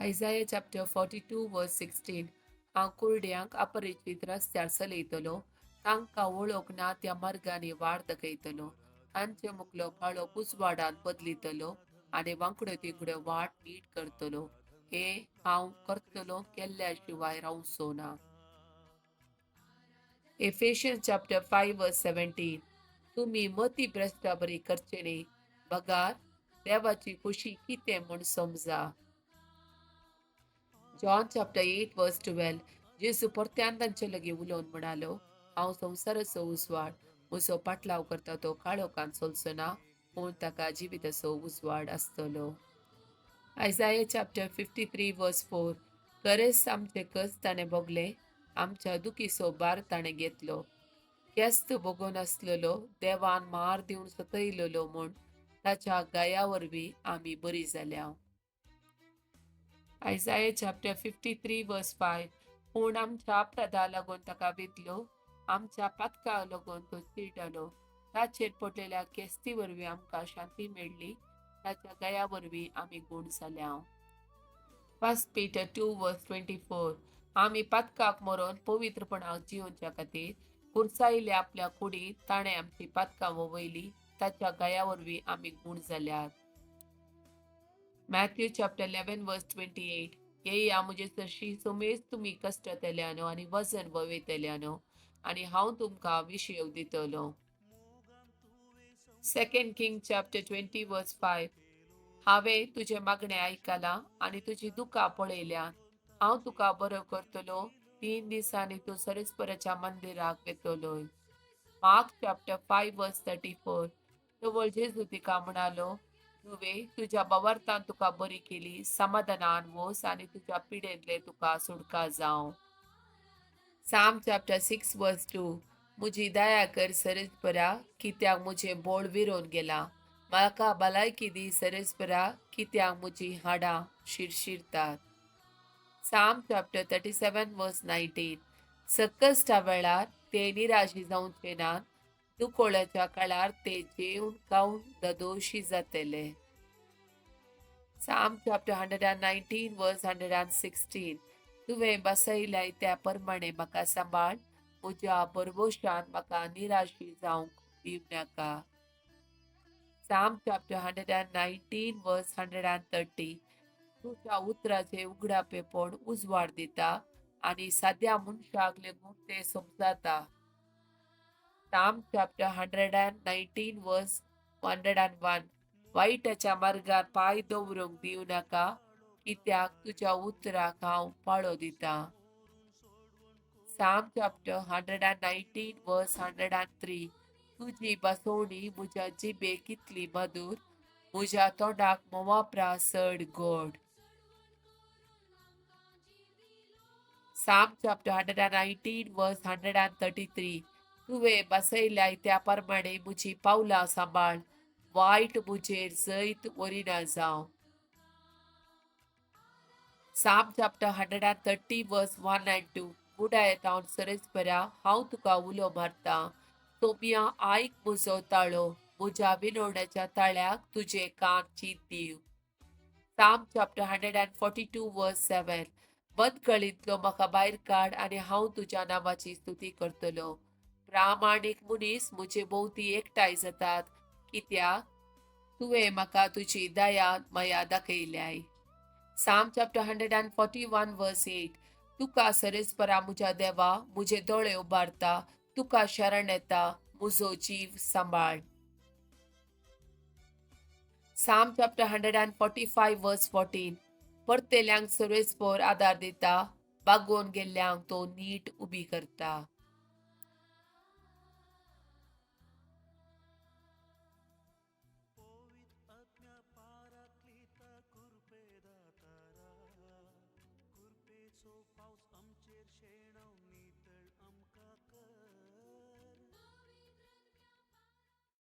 Isaiah chapter 42 verse 16. हांव कुरड्यांक अपरिचीत रस्त्यार चलयतलो, तांकां वळख ना त्या मार्गांनी वाट दाखयतलो. तांचे मुखलो काळो उजवाडान बदलितलो आनी वांकड्यो तिकड्यो वाट नीट करतलो. हे हांव करतलो, केल्ल्या शिवाय रावचो ना. Ephesians chapter 5 verse 17. तुमी मती भ्रश्टा बरी करचे न्ही, बगार देवाची खुशी कितें म्हूण समजा. John chapter 8 verse 12. जेजू परत्यान तांचे लागीं उलोवन म्हणालो, हांव संवसाराचो उजवाड. म्हजो पाटलाव करता तो काळोखान चलचो ना, पूण ताका जिविताचो उजवाड आसतलो. Isaiah chapter 53 verse 4. खरेंच आमचे कश्ट ताणें भोगले, आमच्या दुखीचो भार ताणें घेतलो. केस्त भोगून आसलेलो, देवान मार दिवन सतयलेलो म्हूण ताच्या गाया वरवीं आमी बरी जाल्या. Isaiah chapter 53 verse 5. पूण आमच्या अपराधा लागून ताका विधलो, आमच्या पातका लागून तो चिरडलो. ताचेर पडलेल्या केस्ती वरवीं आमकां शांती मेळ्ळी, ताच्या गया वरवीं आमी गूण जाल्या. First Peter 2 verse 24. आमी पातकाक मरोन पवित्रपणाक जिवच्या खातीर कुर्सायिल्ल्या आपल्या कुडींत ताणें आमची पातकां वयली. ताच्या गया वरवीं आमी गूण जाल्यात. Matthew chapter 11 verse 28. येया म्हजे सरशी समेस्त तुमी कश्टतल्यानो आनी वजन वयतल्यानो, आनी हांव तुमकां विशेव दितलो. Second King chapter 20 verse 5. हांवें तुजें मागणें आयकलां आनी तुजी दुकां पळयल्यात. हांव तुका बरो करतलो. 3 दिसांनी तूं सरस्पराच्या मंदिराक वेतलो. Mark chapter 5 verse 34. तवळ जेजू तिका म्हणालो, धुवे, तुज्या भावार्थान तुका बरी केली. समाधानान वस आनी तुज्या पिडेंतले तुका सुटका जावं. Psalm chapter 6 verse 2. म्हजी दया कर सरस्परा, कित्याक म्हजें बोळ विरोन गेलां. म्हाका भलायकी दी सरस्परा, कित्याक म्हजी हाडां शिरशिरतात. Psalm chapter 37 verse 19. सकश्टा वेळार ते निराशी जावचे नात, दुकोळाच्या काळार ते जेवन खावन ददोशी जातले. Psalm chapter 119 verse 116. तुवें बसयल्याय त्या प्रमाणे म्हाका सांबाळ, म्हज्या बरबोशान म्हाका निराशी जावंक दिवं नाका. Psalm chapter 119 verse 130. तुज्या उतराचे उगडापेपण उजवाड दिता आनी साद्या मनशाक लेगून ते समजाता. Psalm chapter 119 verse 101. वायटाच्या मार्गार पांय दवरूंक दिवं नाका, कित्याक तुज्या उतराक हांव पाळो दितां. Psalm chapter 119 verse 103. तुजी बसवणी म्हज्या जिबेक कितली मधूर, म्हज्या तोंडाक म्होंवापरा चड गोड. Psalm chapter 119 verse 133. तुवें बसयल्याय त्या प्रमाणे म्हजी पावलां सांबाळ, वायट म्हजेर जैत व्हरिना जावं. Psalm chapter 130 verse 1 and 2. बुडायत हांव सरस्परा, हांव तुका उलो मारतां. सोम्या, आयक म्हजो ताळो. म्हज्या विनवण्याच्या ताळ्याक तुजे कान चीत दिव. Psalm chapter 142 verse 7. बंदखणींतलो म्हाका भायर काड आनी हांव तुज्या नांवाची स्तुती करतलो. प्रामाणीक मनीस म्हजे भोंवती एकठांय जातात, कित्याक तुवें म्हाका तुजी दया माया दाखयल्याय. Psalm chapter 141 verse 8. तुका सरस्परा म्हज्या देवा म्हजे दोळे उबारता, तुका शरण येता, म्हजो जीव सांबाळ. Psalm chapter 145 verse 14. परतेल्यांक सर्वेस्पोर आदार दिता, बागोवन गेल्ल्यांक तो नीट उबी करता.